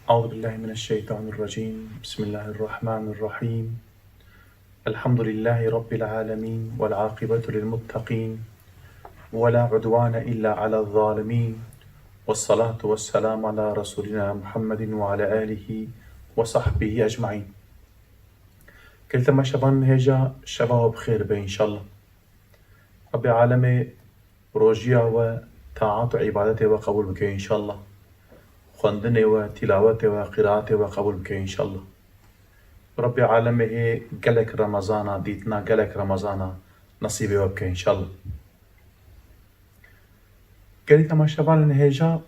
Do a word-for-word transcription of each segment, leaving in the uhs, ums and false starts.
أعوذ بالله من الشيطان الرجيم. بسم الله الرحمن الرحيم. الحمد لله رب العالمين، والعاقبة للمتقين، ولا عدوان إلا على الظالمين، والصلاة والسلام على رسولنا محمد وعلى آله وصحبه أجمعين. Gelî temaşevanên hêja, şeva we bi xêr be înşallah. Rabbê alemê rojiya we, taat û îbadetê we qebûl bike înşallah. Xwendinê we, tîlawetê we, qîraetê we qebûl bike înşallah. Rabbê alemê hê gelek Remezana, dîtina gelek Remezana nesîbê we bike înşallah. Gelî temaşevanên hêja,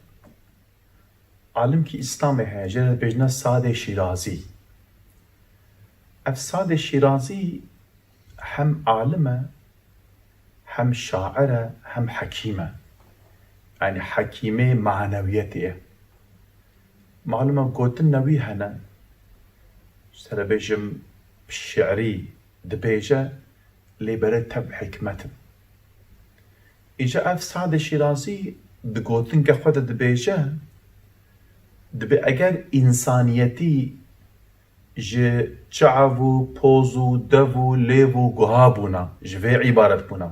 alimkî Îslamê heye, jê re dibêjine Sadê Şîrazî. Ev Sadê Şîrazî hem alim e, hem şair e, hem hekîm e. Yanî hekîmê manewiyetê ye. Malum e gotinê wî hene, ji te re bêjim şi'rî dibêje, lê berê tev hikmet in. Îca ev Sadê Şîrazî di gotinke xwe de dibêje, dibê eger însaniyetî ji çav û poz û dev û lêv û guha bûna, ji vê îbaret bûna.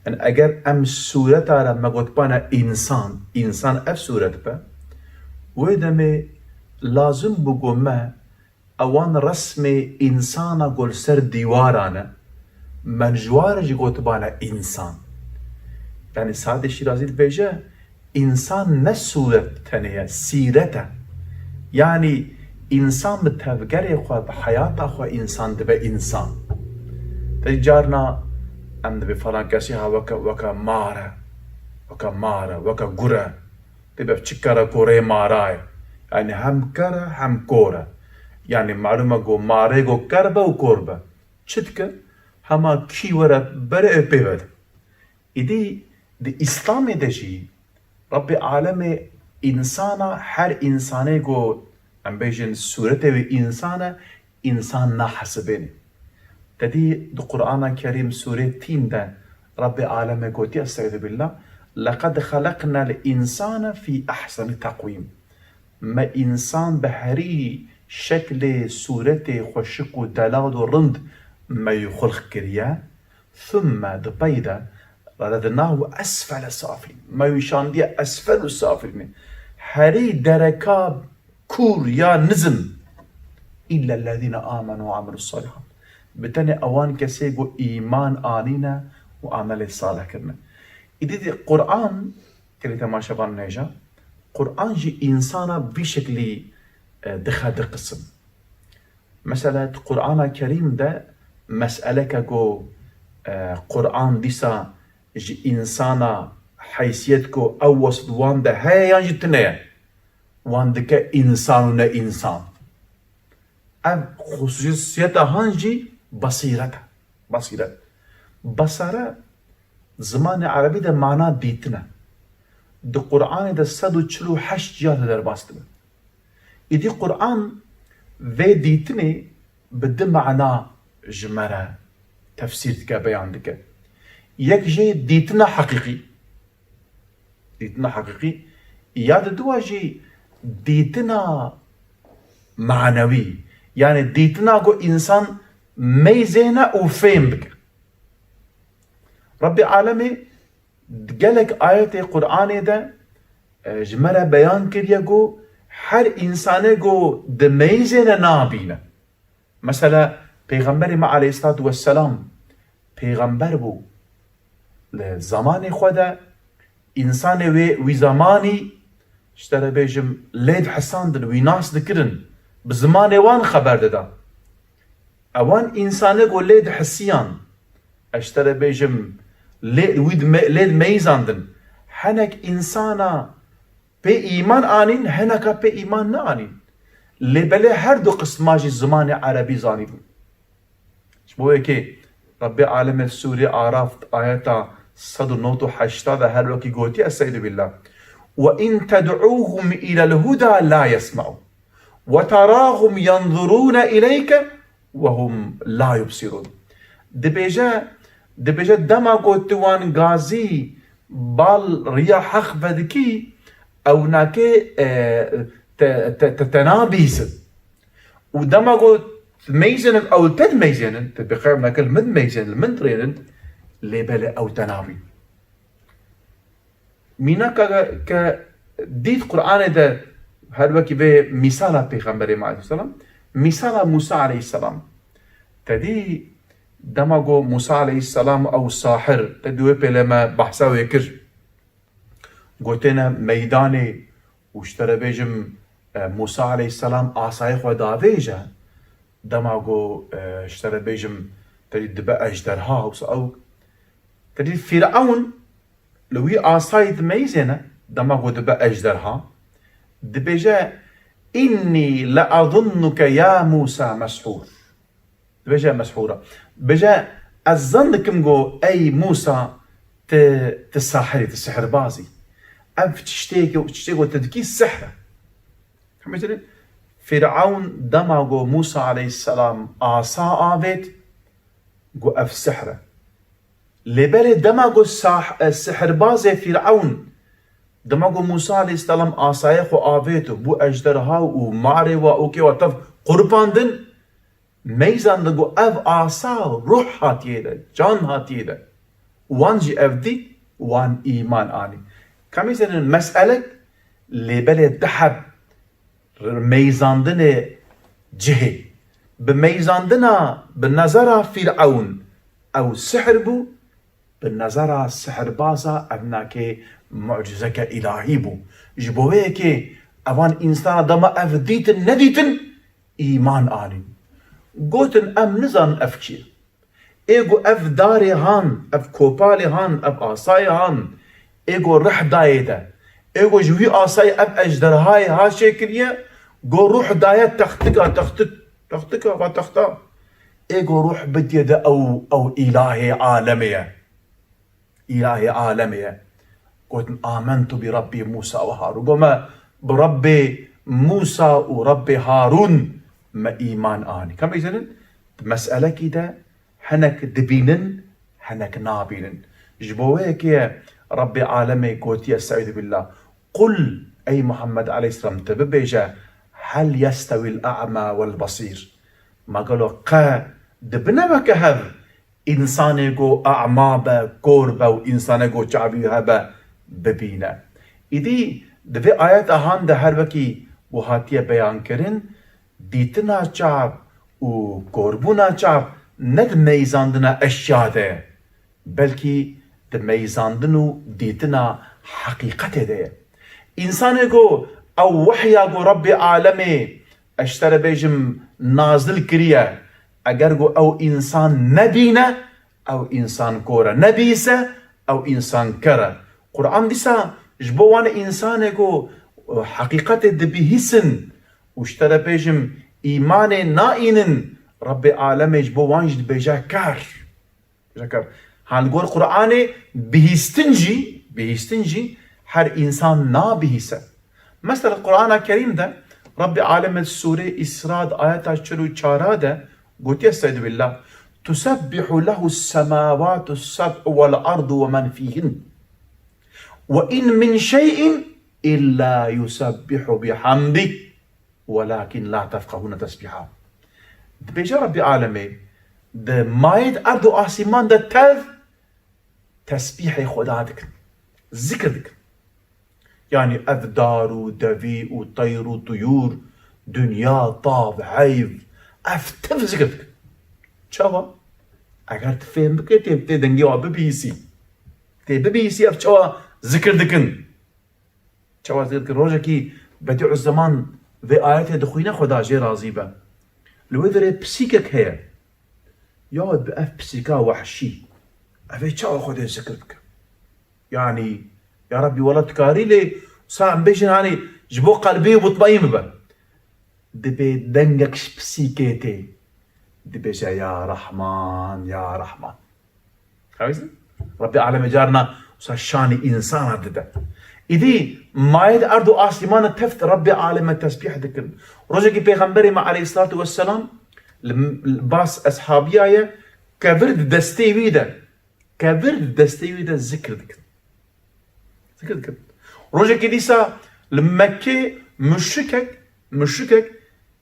Yani eger em sûreta re me gotibana însan, însan ev sûret be, wê demê lazim bû ku me ewan resmê însana ku li ser dîwaran e, me ji wan re jî gotibane însan. Yani Sadê Şîrazî dibêje, însan ne sûret tenê ye, sîret e. Yani însan bi tevgerê xwe, bi heyata xwe însan dibe însan. Te carna em dibê falan kesî ha weke, weke mar e, weke mar e, weke gur e. Tê be çi kere korê mara ye. Yani hem ker e, hem kor e. Yani malum e ku marê ku ker be û kor be, çi dike? Hema kî were bere ê pê vede. Îdî di Îslamê de jî Rabbê alemê însana, her însanê ku em bêjin sûretê wê însan e, însan nahesibêne. Te dî di Qur'ana Kerîm sûrê Tîn de Rabbê alemê gotiye, Estaizu billah, "Leqed xeleqnel însane fî ehseni teqwîm." Me însan bi herî şeklê, sûretê xweşik û delal û rind me yû xulq kiriye. Thumme, di pey de, redednahu esfele safilîn. Me wî şandiye esfel û safilînê. Herî dereka kûr ya nizm. İllellezîne amenu ve amilus salihat. Bi tenê ewan kesê ku îman anîne û amelê salih kirine. Îdî di Qur'an, gelî temaşevan nêja, Qur'an jî însana vî şeklî, e, dixe di qisim. Mesela di Qur'ana Kerîm de meseleke ku, e, Qur'an dîsa ji însana heysiyet ku ew wesf wan de heye yan jî tune ye. Wan dike însan û ne însan. Ev xusûsiyeta han jî basîret e. Basîret. Basare zimanê erebî de mana dîtin e. Di Qur'anê de sed û çil û heşt ciya de derbas dibe. Îdî Qur'an vê dîtinê bi du mana ji me re tefsîr dike, beyan dike. Yek jê dîtina heqîqî. Dîtina heqîqî. Ya di dua jî dîtina manewî. Yani dîtina ku însan meyzêne û fêm bike. Rabbê alemê di gelek ayetê Qur'anê de, e, ji me re beyan kiriye ku her însanê ku dimeyzêne nabîne. Mesela Pêxemberê me aleyhissalatu vesselam pêxember bû. Li zemanê xwe de însanê wê, wî zemanî, ji te re bêjim, lê dihisandin, wî nas dikirin, bi zimanê wan xeber dida. Ewan însanê ku lê dihisiyan, ez ji te re bêjim, lê, wî dime-, lê dimeyzandin. Hinek însana pê îman anîn, hineka pê îman neanîn. Lê belê her du qisma jî zimanê erebî zanîbûn. Ji bo yekê Rebbê alemê Sûrê Araf ayeta sed û nod û heşta de her wekî gotiye, Estaizu billah. "Ve in ted'ûhum ilel huda la yesme'û. Ve terâhum yenzurûne ileyke ve hum la yubsirûn." Dibêje, dibêje dema ku tu wan gazî bal riya heq vedikî, ew nakê, e, te, te, te, te nabîsin. Û dema ku meyzênin, ew te dimeyzênin, te bi xeyrneke li min dimeyzênin, li min dirênin, lê belê ew te nabîn. Mînaka ke, ke dît Qur'anê de her wekî vê mîsala Pêxemberê me aleyhisselam, mîsala Musa aleyhisselam. Te dî dema ku Musa aleyhisselam ew sahir, te dî wê pêlê me behsa wê kir. Gotêne meydanê û ji te re bêjim, e, Musa aleyhisselam asayê xwe davêje, dema ku, e, ji te re bêjim, te dî dibe ejderha, wisa ew, te dî Fîrewn li wî asayî dimeyzêne, dema ku dibe ejderha, dibêje, "Înnî le azunnuke ya Musa meshûr." Dibêje meshûra. Dibêje, "Ez zan dikim ku ey Musa, tu, tu sahirî, tu sihirbazî. Ev tiştê ku, tiştê ku tu dikî sihr e." Hemî Fîrewn dema ku Musa aleyhisselam asa avêt, ku ev sihr e. Lê belê dema ku sah-, e, sihirbazê Fîrewn, dema ku Musa aleyhisselam asayê xwe avêt û bû ejderha û marê wa û kê wa tev qurpandin, meyzandin ku ev asa ruh hatiye de, can hatiye de. Wan jî ev dît, wan îman anî. Ka mêzênin meselek, lê belê di heb meyzandinê cihê. Bi meyzandina, bi nezera Fîrewn ew sihr bû, bi nezera sihirbaza ev nakê mucizeke îlahî bû. Ji bo wê yekê evan însana dema ev dîtin nedîtin, îman anîn. Gotin, "Em nizanin ev kî ye." Ê ku ev darê han, ev kopalê han, ev asayê han, ê ku rih dayê de, ê ku ji wî asayê ev ejderhayê ha çêkiriye, ku ruh daye textika, textik, textika va texta. Ê ku ruh bidiye de ew, ew îlahê alemê ye. Îlahê alemê ye. Gotin, "Amentu bi Rabbî Musa ve Harûn." Got, "Me bi Rabbê Musa û Rabbê Harûn me îman anî." Ka mêzênin, di meselekî de hinek dibînin, hinek nabînin. Ji bo wê yekê ye Rabbê alemê gotiye, "Estaizu billah." "Qul", ey Muhammed aleyhisselam, tu bibêje, "Hel yestewîl a'ma wel basîr?" Ma gelo qe dibine weke hev? Însanê ku a'ma be, kor be û însanê ku çavî hebe bibîne. Îdî di vê ayeta han de her wekî ku hatiye beyankirin, dîtina çav û korbûna çav ne di meyzandina eşya de ye, belkî di meyzandin û dîtina heqîqetê de ye. Însanê ku ew wehya ku Rabbê alemê, ez ji te re bêjim, nazil kiriye, eger ku ew însan nebîne, ew însan kor e. Nebîse, ew însan ker e. Quran dîsa ji bo wan însanê ku, e, heqîqetê dibihîsin û ji te re bêjim îmanê naînin, Rabbê alemê ji bo wan jî dibêje ker. Dibêje ker. Ha li gor Quranê bihîstin jî, bihîstin jî her însan nabihîse. Mesela Qur'ana Kerîm de Rabbê Alemê di Sûrê Îsra di ayeta çil û çar de gotiye, Estaizu billah, "Tusebbihu lehu semawatu seb'u vel ardu ve men fîhin. Ve in min şey'in illa yusebbihu bihamdih, velakin la tefkahune tesbiha." Dibêje Rabbê Alemê, di mayê di erd û asîman de tev tesbîhê Xweda dikin, zikir dikin. Yanî ev dar û devî û teyr û tuyûr, dinya, tav, heyv, ev tev zikir dikin. Çawa? Eger tu fêm bikê, tê, tê dengê wa bibihîsî. Tê bibihîsî ev çawa zikir dikin. Çawa zikir dikin? Rojekî Bedîuzzeman vê ayetê dixwîne, Xweda jê razî be. Li wê derê pisîkek heye. Ya bi ev pisîka wehşî, ev ê çawa Xwedê zikir bike? Yanî, ya Rabbî, wela tu karî lê sa em bêjin, hanî ji bo qelbê mutmaîn bibe. Dibê dengek ji pisîkê tê. Dibêje, "Ya Rehman, ya Rehman." Xewîsin? Rabbê Alemê carna wisa şanî însana dide. Îdî mayê di erd û asîmana teft Rabbê Alemê tesbîh dikin. Rojekî Pêxemberê me aleyhissalatu vesselam li, li bas eshabiya ye, kevir di destê wî de, kevir di destê wî de zikir dikin. Zikir dikin. Rojekî dîsa li Mekkê Muşrikek, muşrikek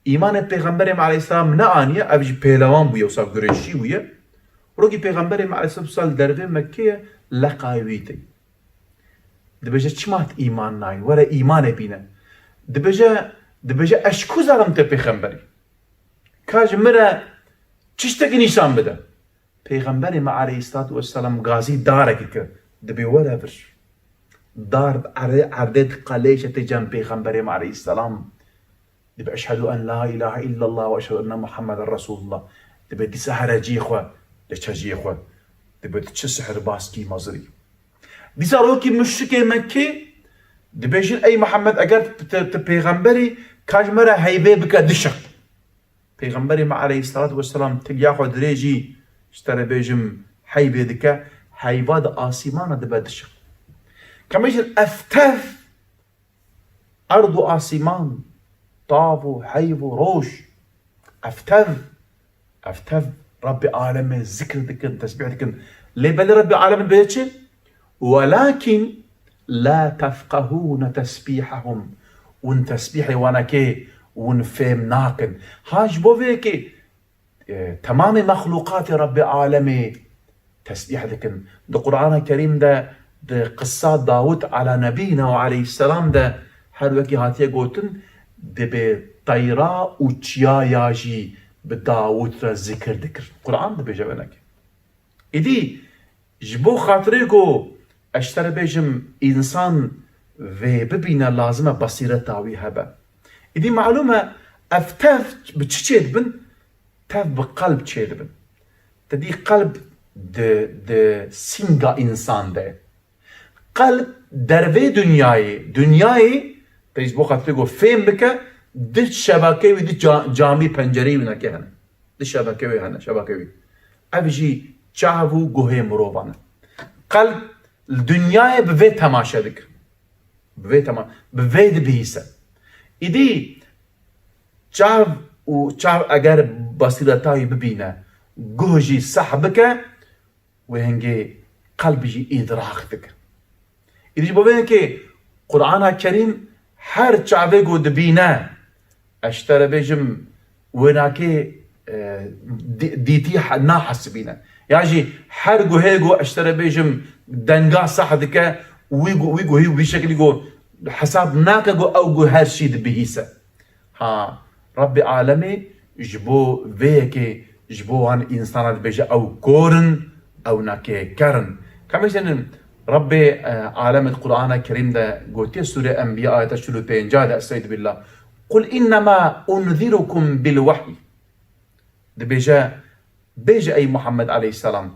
îmanê Pêxemberê me aleyhisselam neaniye, ev jî pehlewan bûye, wisa gureşî bûye. Rokî Pêxemberê me aleyhisselam li dervê Mekkê ye, leqayê wî tê. Dibêje, çima tu îman nayî? Were îmanê bîne. Dibêje, dibêje, ez ji ku zanim te pêxemberî? Ka ji min re tiştekî nîşan bide. Pêxemberê me aleyhissalatu vesselam gazî darekî kir. Dibê were vir. Dar erdê, erdê diqelêşe tê cem Pêxemberê me aleyhisselam. Dibê eşhedû en la ilahe illallah ve eşhedû enne Muhammeden Resulullah. Dibê dîsa here cihê xwe, diçe cihê xwe. Dibê tu çi sihirbaskî mezirî. Dîsa rokî muşrikê Mekkê dibêjin, ey Muhammed, eger tu, tu, tu pêxemberî, ka ji me re heyvê bike dişeq. Pêxemberê me aleyhissalatu vesselam tiliya xwe dirêjî, ji te re bêjim, heyvê dike, heyva di asîmana dibe dişeq. Ka me jin ev tev, erd û asîman, tav û heyv û roj, ev tev, ev tev Rabbê alemê zikir dikin, tesbîh dikin. Lê belê Rabbê alemê bê çi? Welakin la tefqehûne tesbîhehum. Hûn tesbîhê wan nake, hûn fêm nakin. Ha ji bo vê yekê e, temamê mexlûqatê Rebbê alemê tesbîh dikin. Di Qur'ana Kerîm de, di qissa Dawud ala nebîna û aleyhisselam de her wekî hatiye gotin, dibê teyra û çiyaya jî bi Dawud re zikir dikir. Qur'an dibêje wênekê. Îdî ji bo xatirê ku ez ji te re bêjim, însan vê bibîne, lazim e basîreta wî hebe. Îdî malûm e, ev tev bi çi çêdibin? Tev bi qelb çêdibin. Te dî qelb di, di sînga însan de. Qelb dervê dinyayê, dinyayê, te ji bo xatirê ku fêm bike, di şebakeyê wî, di ca-, camî pencereyê wî nake hene. Di şebekê wê hene, şebekê wî. Ev jî çav û guhê mirovan e. Qelb li dinyayê bi vê temaşe dike. Bi vê tema-, bi vê dibihîse. Îdî çav û çav eger basîreta wî bibîne, guh jî seh bike, wê hingê qelb jî îdrak dike. Îdî ji bo vê yekê Qur'ana Kerîm her çavê ku dibîne, ez ji te re bêjim, wênakê, e, dî-, dîtî he-, nahesibîne. Ya jî her guhê ku ez ji te re bêjim, denga seh dike, wî gu-, wî guhî wî şekilî ku hesab nake ku ew guh her şî dibihîse. Ha, Rebbê alemê ji bo vê yekê ji bo wan însana dibêje ew kor in, ew nake ker in. Ka me jî tenin Rebbê, e, alemê di Qur'ana Kerîm de gotiye, Sûrê Enbiya ayeta çil û pênc de, Estaizu billah. Qul innema unzirukum bil wahyi. Dibêje, bêje ey Muhammed aleyhisselam,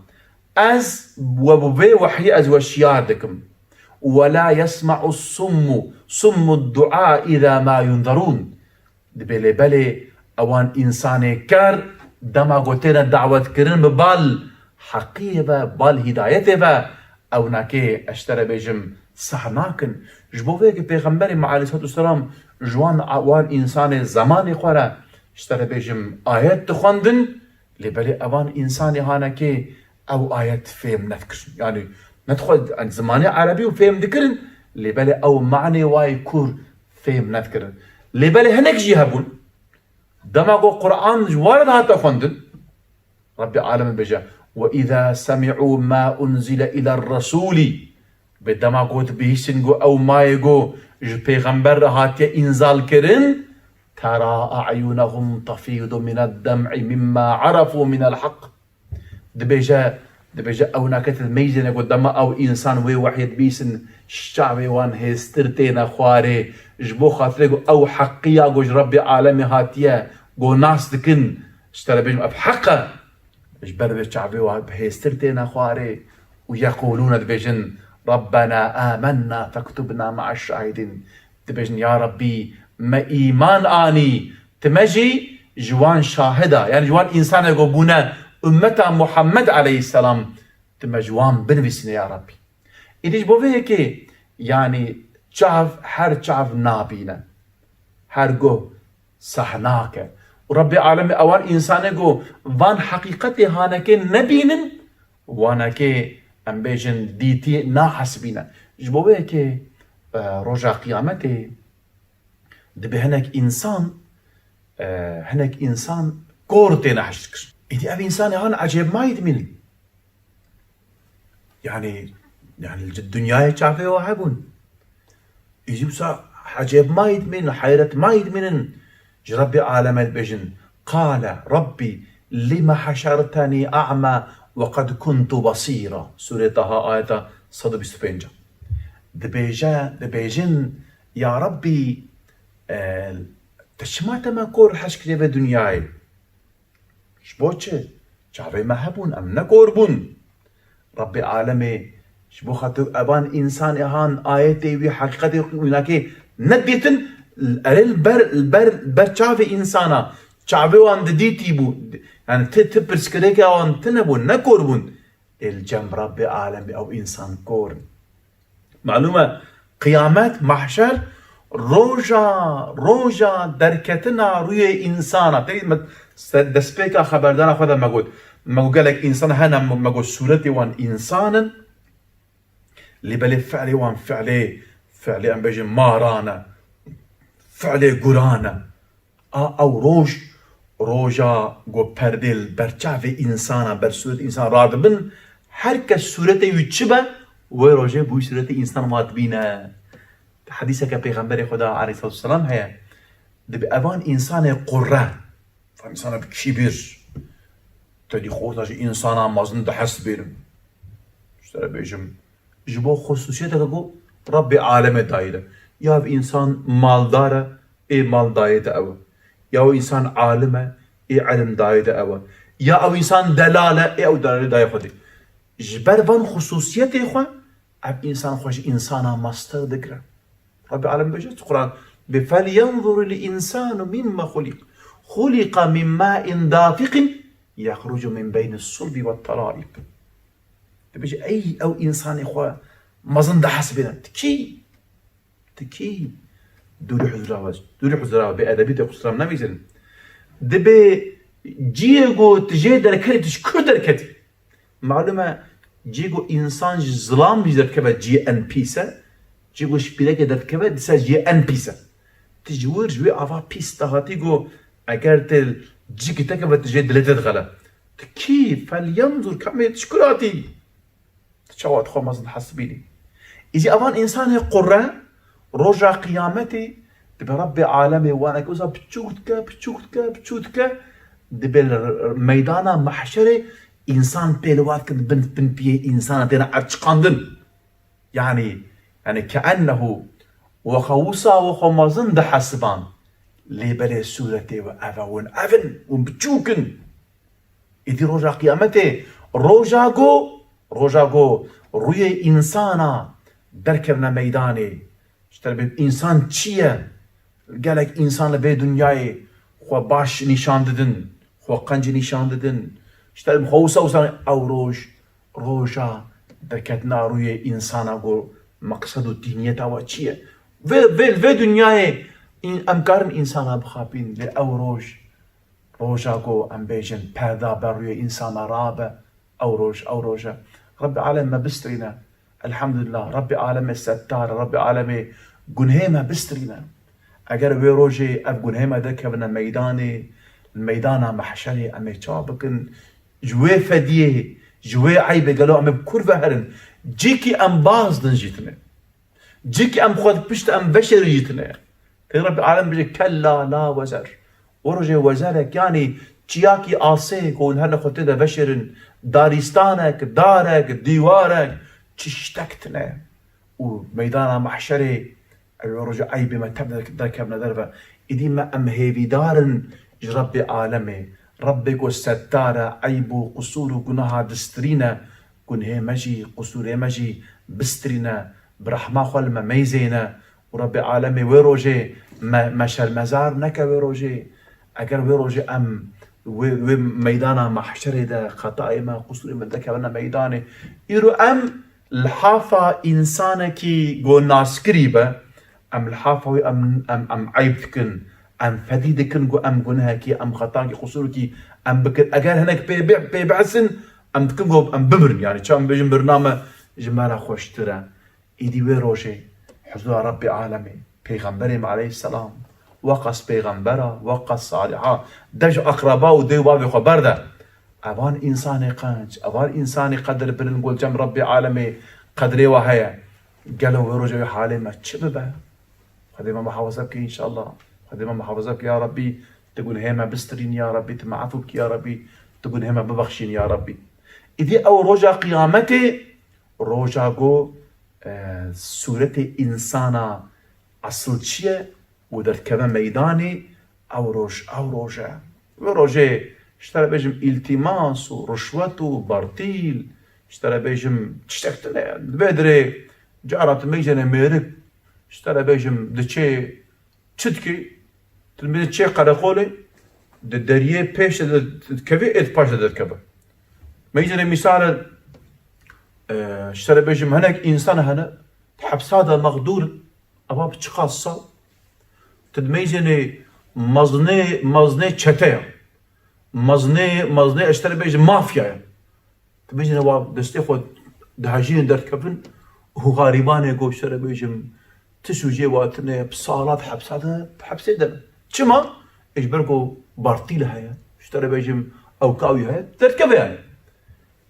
ez we bi vê wehyî ez we şiyar dikim. Ve la yesma'u summu, summu du'a iza ma yunzerun. Dibê lê belê ewan însanê ker dema ku têne dawetkirin bi bal heqiyê ve, bal hîdayetê ve, ew nake ez ji te re bêjim seh nakin. Ji bo vê yekê Pêxemberê me aleyhisselatu vesselam ji wan, wan însanê zemanê xwe re ji te re bêjim ayet dixwendin, lê belê evan însanê hanekê ew ayet fêm nedikirin. Yanî nedixwe, yanî zimanê erebî û fêm dikirin, lê belê ew manê wayê kûr fêm nedikirin. Lê belê hinek jî hebûn, dema ku Quran ji wan re dihate xwendin, Rebbê alemê dibêje, "Ve îza semî'û ma unzile îler resûlî." Bi dema ku dibihîstin ku ew mayê ku ji pêxember re hatiye înzal kirin, "tera e'yunehum tefîdu mined dem'i mimma arefû minel heq." Dibêje, dibêje ew nake tu meyzêne ku dema ew însan wê wehyê dibihîstin, çavê wan hêstir têne xwarê, ji bo xatirê ku ew heqiya ku ji Rebbê alemê hatiye, ku nas dikin, ji te re bêjim ev heq e. Ji ber vê çavê wan bi hêstir têne xwarê û yeqûlûne dibêjin, "Rabbena amenna fektubna me'eş şahidîn." Dibêjin, "Ya Rabbî, me îman anî, tu me jî ji wan şahida, yanî ji wan însanê ku bûne ummeta Muhammed aleyhisselam, tu me ji wan binivîsîne ya Rabbî." Îdî ji bo vê yekê, yanî çav, her çav nabîne. Her guh seh nake. Û Rebbê alemê ewan însanê ku van heqîqetê hanekê nebînin, wanekê em bêjin dîtî nahesibîne. Ji bo vê yekê, e, roja qiyametê Dibe hinek însan, e, hinek însan kor têne heşt kir. Îdî ev însanê han ecêbmayî dimînin. Yani, yani li dinyayê çavê wa hebûn. Îdî wisa ecêbmayî dimînin, heyretmayî dimînin. Ji Rebbê alemê dibêjin, Qale Rebbî lime heşertenî a'ma ve qed kuntu basîra. Sûrê Taha ayeta sed û bîst û pênc. Dibêje, dibêjin, Ya Rebbî, e, te çima te me kor heşt kiriye vê dinyayê? Ji bo çi? Çavê me hebûn, em ne kor bûn. Rebbê alemê ji bo xatir evan însanê han ayetê wî, heqîqetê wî nakê nedîtin, erê li ber, li ber, li ber çavê însana, çavê wan didîtî bû. Yani ti, ti pirsgirêka wan tine bû, ne kor bûn. Ê li cem Rebbê alemê ew însan kor in. Malûm e, qiyamet, mahşer, roja, roja derketina rûyê însana. Tê me ser destpêka xeberdana xwe de me got. Me got gelek însan hene, me got sûretê wan însan in. Lê belê fi'lê wan fi'lê, fi'lê em bêjin maran e. Fi'lê guran e. A ew roj, roja ku perdê li ber çavê însana, ber sûretê însan radibin, her kes sûretê wî çi be, wê rojê bi wî sûretê însan wa dibîne. Hedîseke Pêxemberê Xweda aleyhisselatu vesselam heye. Dibe evan însanê qurre, evan însana bi kîbir, te dî xwe ji însana mezin dihesibînin. Ji te re bêjim, ji bo xusûsiyeteke ku Rebbê alemê dayî de. Ya ev însan maldar e, ê mal dayê de ew e. Ya ew însan alim e, ê ilim dayê de ew e. Ya ew însan delal e, ê ew delalê dayê xwe dê. Ji ber van xusûsiyetê xwe, ev însan xwe ji însana mestir digire. Rebbê alem bêje, tu Quran, bi "Fel yenzuril însanu mimme xuliq. Xuliqa min ma'in dafiqin yexrucu min beyni sulbi ve teraib." Dibêje, ey ew însanê xwe mezin dihesibîne. Tu kî? Tu kî? Dûrî huzura we, dûrî huzura we, bê edebî tê, qusura min nebînin. Dibê ciyê ku tu jê derketî, tu ji kur derketî? Malûm e, ciyê ku însan ji zilam jî derdikeve ciyê en pîs e, ciyê ku ji pîrekê derdikeve dîsa ciyê en pîs e. Tu ji wir, ji wê ava pîs de hatî ku eger tu cîkî te keve, tu jê dilê te dixele. Tu kî? Fel yenzur, kamê tu ji kur hatî? Tu çawa dixwe mezin hesibînî? Îjî evan însanê qurre, roja qiyametê, dibe Rebbê alemê waneke wisa biçûk dike, biçûk dike, biçûk dike, dibe li meydana mahşerê însan pê li wa dikin bin, bin piyê însana têne erçiqandin. Yani, yani keennehu wexwe wisa wexwe mezin dihesiban. Lê belê sûretê we ev e, hûn ev in, hûn biçûk in. Îdî roja qiyametê, roja ku, roja ku rûyê însana derkevne meydanê. Ji te re bê însan çi ye? Gelek însan li vê dinyayê xwe baş nîşan didin, xwe qenc nîşan didin. Ji te re xwe wisa wisa ew roj, roja derketina rûyê însana ku meqsed û tîniyeta we çi ye? Vê, vê, vê dinyayê în-, em karin însana bixapîn, lê ew roj, roja ku em bêjin perda ber rûyê însana rabe, ew roj, ew roj e. Rebbê alem me bistirîne. Elhamdulillah, Rebbê alemê settar e, Rebbê alemê gunhê me bistirîne. Eger wê rojê ev gunhê me derkevine meydanê, li meydana mehşerê em ê çawa bikin? Ji wê fediyê, ji wê eybê gelo em ê bi kur ve herin? Cîkî em baz din jî tine. Cik em xwe di pişt em veşerî jî tine. Tê Rebbê alem bêje, "Kella la wezer." O rojê wezerek, yanî çiyakî asê ku hûn herne xwe tê de veşerin, darîstanek, darek, dîwarek, çi ştek tine. Û meydana mahşerê, ew rojê eybê me tev der-, derkevne derve. Îdî me em hêvîdar in ji Rebbê alemê. Rebbê ku settar e, eyb û qusûr û gunaha distirîne, gunhê me jî, qusûrê me jî bistirîne, bi rehma xwe li me meyzêne û Rebbê alemê wê rojê me, me şermezar neke wê rojê. Eger wê rojê em wê, wê meydana mahşerê de xetayê me, qusûrê me dekevine meydanê, îro em lihafa însanekî ku naskirî be, em lihafa wî em, em, em eyb dikin, em fedî dikin ku em gunehekî, em xetakî, qusûrikî em bikin. Eger hinek pê, pê, pê bihesin, em dikin ku em bimirin. Yani çawa em bêjin, mirina me ji me re xweştir e. Îdî wê rojê huzura Rebbê alemê, Pêxemberê me aleyhisselam, Weqas pêxembera, weqas saliha, de ji akraba û dê û bavê xwe berde. Evan însanê qenc, evan însanê qedir bilind, got cem Rebbê alemê qedrê we heye. Gelo wê roja wê halê me çi bibe? Xwedê me muhafaza bike înşallah. Xwedê me muhafaza bike ya Rebbî, tu gunehê me bistirîn ya Rebbî, tu me efû bikî ya Rebbî, tu gunehê me bibexşîn ya Rebbî. Îdî ew roja qiyametê, roja go, e, sûretê însana esil çi ye û derdikeve meydanê, ew roj, ew roj e. Wê rojê, ji te re bêjim îltîmas û rişwet û bartîl, ji te re bêjim tiştek tune ye. Di vê dirê cara tu meyzêne mêrik, ji te re bêjim diçê çi dikî, tu meyzêne çê qereqolê, di deriyê pêş de dikevî, ê di paş de derdikeve. Meyzêne mîsal e, ji te re bêjim hinek însan hene, di hepsa de mexdûr in, eva bi çiqas sal, tu dimeyzênê mezinê, mezinê çete ye. Mezinê, mezinê ez ji te re bêjim mafya ye. Tu bêjîne wa destê xwe dihejînin derdikevin û xarîbanê ku ji te re bêjim ti sûcê wa tune ye, bi salat hepsa de, hepsê de. Çima? Ê ji ber ku bartîl heye. Ji te re bêjim ewka wî heye. Derdikeve yani.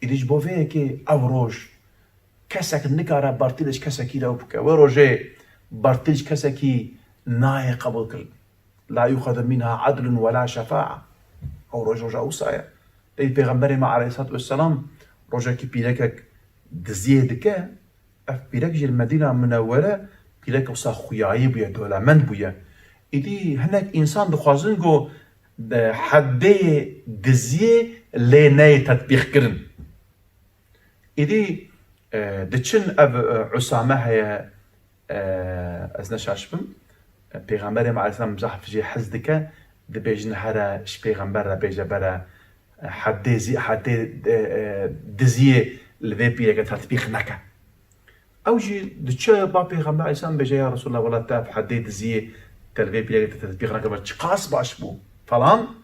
Îdî ji bo vê yekê ev roj kesek nikare bartîl ji kesekî re bike. Wê rojê bartîl ji kesekî nayê qebûlkirin. La yuxadu minha adlun wela şefaa. Ew roj roja wisa ye. Ey Pêxemberê me aleyhissalatu vesselam rojekî pîrekek diziyê dike, ev pîrek jî li Medîna Munewwere pîrek wisa xuyayî bûye, dolemend bûye. Îdî hinek însan dixwazin ku, e, heddê diziyê lê neyê tetbîq kirin. Îdî, e, diçin ev, e, Usame heye, e, ez ne şaş bim. E, Pêxemberê me aleyhisselam zehf jê hez dike, dibêjin here ji Pêxember re bêje bere, e, heddê zî, heddê, e, e, diziyê li vê pîreke tetbîq neke. Ew jî diçe ba Pêxember aleyhisselam bêje, ya Resulallah, wela te ev heddê diziyê te li vê pîreke te tetbîq neke, çiqas baş bû falan.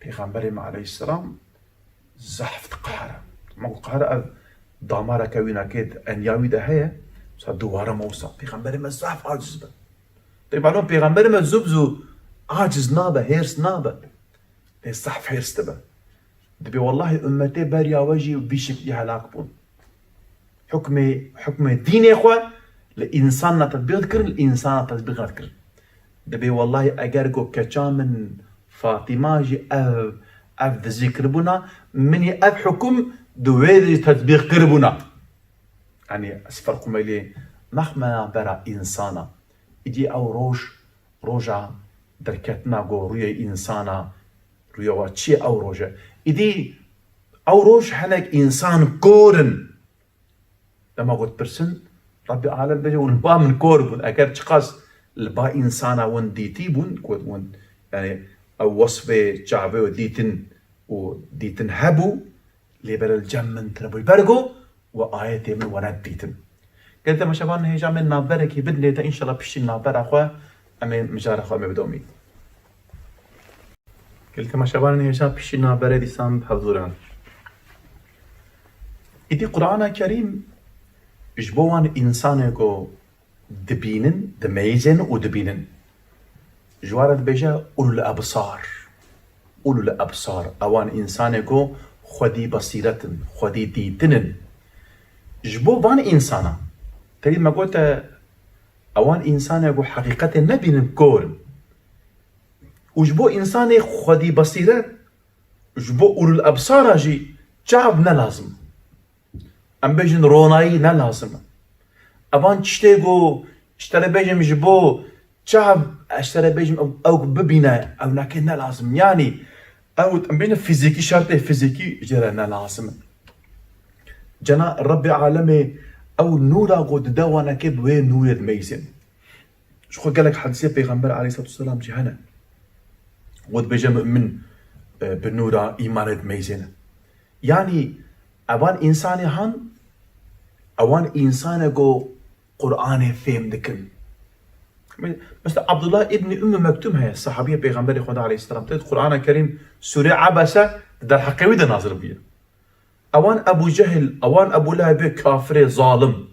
Pêxemberê me aleyhisselam zehf diqehre. Ma ku qehre ev damareke wî nake di enya wî de heye, mesela dû warima wisa. Pêxemberê me zehf aciz be. Dê malûm pêxemberê me zû bi zû aciz nabe, hêrs nabe. Lê zehf hêrs dibe. Dibê wellahî ummetê beriya we jî vî şeklî helak bûn. Hukmê, hukmê dînê xwe li însana tetbîq dikirin, li însana tetbîq nedikirin. Dibê wellahî eger ku keça min Fatîma jî ev, ev dizî kiribûna, min jî ev hukum di wê de jî tetbîq kiribûna. Yanî ez ferqûme lê mexmena bera însana. Îdî ew roj, roja derketina go rûyê însana, rûya wa çi ye ew roj e. Îdî ew roj hinek însan kor in. Dema ku dipirsin, Rebbê alem bêje, hûn li ba min kor bûn. Eger çiqas li ba însana hûn dîtî bûn, ku hûn, yani, ew wesfê çavê û dîtin û dîtin hebû, lê bere li cem min tune bû. Ber ku we ayetê min we nedîtin. Gelî temaşevan hêja me navberekî bidinê te, înşallah piştî navbera xwe em ê mijara xwe em ê bidomîn. Gelî temaşevanên hêja piştî navberê dîsan bi hevdû re. Îdî Qur'ana Kerîm ji bo wan însanê ku dibînin, dimeyizên û dibînin. Ji wan re dibêje ulul ebsar. Ulul ebsar, ewan însanê ku xwedî besîret in, xwedî dîtin in. Ji bo van însana, tevî me gote, ewan însanê ku heqîqetê nebînin kor in. Û ji bo însanê xwedî besîret, ji bo ulul ebsara jî çav ne lazim. Em bêjin ronayî ne lazim e. Evan tiştê ku ji te re bêjim ji bo çav, ez ji te re bêjim ew, ew bibîne, ew neke ne lazim. Yanî ew em bêjin fîzîkî, şertê fîzîkî jê re ne lazim in. Cena Rebbê alemê ew nûra ku dide wanekê bi wê nûrê dimeyzên. Ji xwe gelek hedîsê Pêxember aleyhissalatu vesselam jî hene. Wê dibêje mu'min, e, bi nûra îmanê dimeyzêne. Yanî evan însanê han, ewan însanê ku Qur'anê fêm dikin. Mesela Abdullah ibn Ümmü Mektum heye, sahabiyê Pêxemberê Xweda aleyhisselam. Tê Qur'ana Kerîm sûrê Abese di derheqê wî de nazil bûye. Ewan Ebu Cehil, ewan Ebu Lehebê kafirê zalim.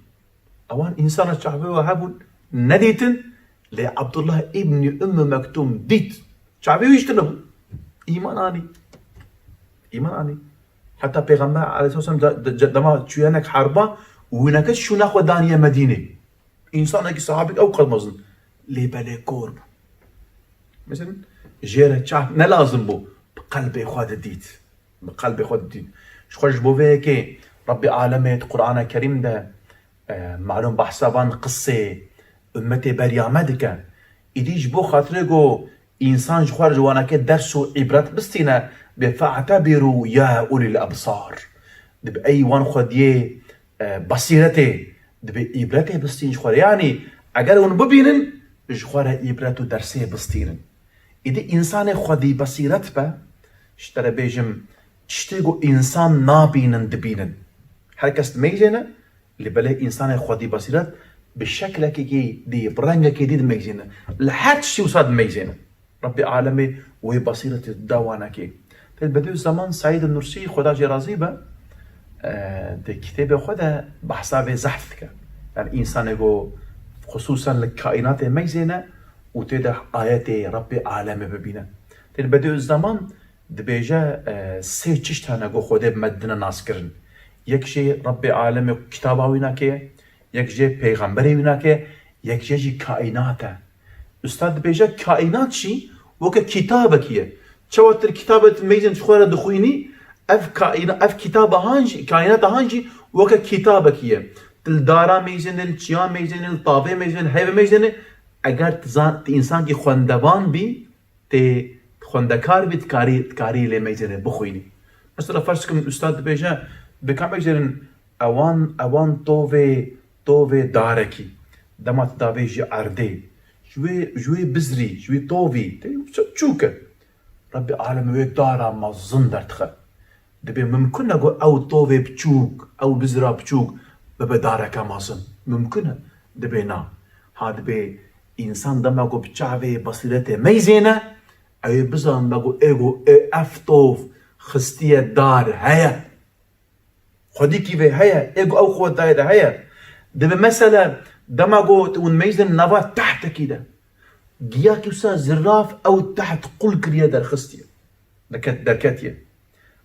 Ewan însana çavê we hebûn, nedîtin, Lê Abdullah îbnî Ummî Mektûm dît. Çavê wî ji tune bû. Îman anî. Îman anî. Heta Pêxember aleyhisselam de, de, de, dema çûyenek herba û wineke şûna xwe daniye Medînê. Însanekî sahabîk ew qed mezin. Lê belê kor bû. Mesela jê re çav ne lazim bû. Bi qelbê xwe didît. Bi qelbê xwe didît. Ji xwe ji bo vê yekê Rebbê Alemê di Qur'ana Kerîm de, e, malûm behsa van qisê ummetê beriya me dike. Îdî ji bo xatirê ku însan ji xwe re ji wanekê ders û îbret bistîne, bê fe'tebirû ya ulîl ebsar. Dibe ey wan xwediyê, e, besîretê, dibe îbretê bistîn ji xwe re. Yanî eger hûn bibînin, ji xwe re îbret û dersê bistînin. Îdî însanê xwedî besîret be, ji te re bêjim, tiştê ku însan nabînin dibînin. Her kes dimeyzêne, lê belê însanê xwedî besîret bi şeklekekî dî, bi rengekî dî dimeyzêne. Li her tiştî wisa dimeyzêne. Rebbê Alemê wê besîretê da wanekê. Tê Bedîuzzeman Seîd Nursî, Xweda jê razî be, e, di kitêbê xwe de behsa vê zehf dike. Yani însanê ku xusûsen li kaînatê meyzêne û tê de ayetê Rebbê Alemê bibîne. Tê Bedîuzzeman dibêje, e, sê çişt hene ku Xwedê bi me dine naskirin. Yek jê Rebbê Alemê kitaba wî nake, yek jê pêxemberê wî nake, yek jê jî kaînat e. Usta dibêje, kaînat jî weke kitabekî ye. Çawa tu kitabê tu meyzên ji xwe re dixwînî, ev kaîna-, ev kitaba han jî, kaînata han jî weke kitabekî ye. Tu li dara meyzênê, li çiya meyzênê, li tavê meyzênê, heyvê meyzênê, eger tu zan-, tu însankî xwendevan bî, tê xwendekar bî, dikarî, dikarî lê meyzênê bixwînî. Mesela ferz kim usta dibêje, bi ka meyzênin ewan, ewan tovê, tovê darekî. Dema tu davê ji erdê, ji wê, ji wê bizrî, ji wê tovî, tê çûk e. Rebbê Alemê wê dara mezin derdixe. Dibê mimkun e ku ew tovê biçûk, ew bizra biçûk bibe dareke mezin. Mimkun e. Dibê na. Ha dibê însan dema ku bi çavê besîretê meyzêne, ew ê bizanbe ku ê ku ê ev tov xistiye dar heye. Xwedîkî vê heye, ê ku ew xwe dayê de heye. Dibê mesele dema ku hûn meyzên nava tehtekî de. Giyakî wisa ziraf ew teht qul kiriye derxistiye. Deket-, derketiye.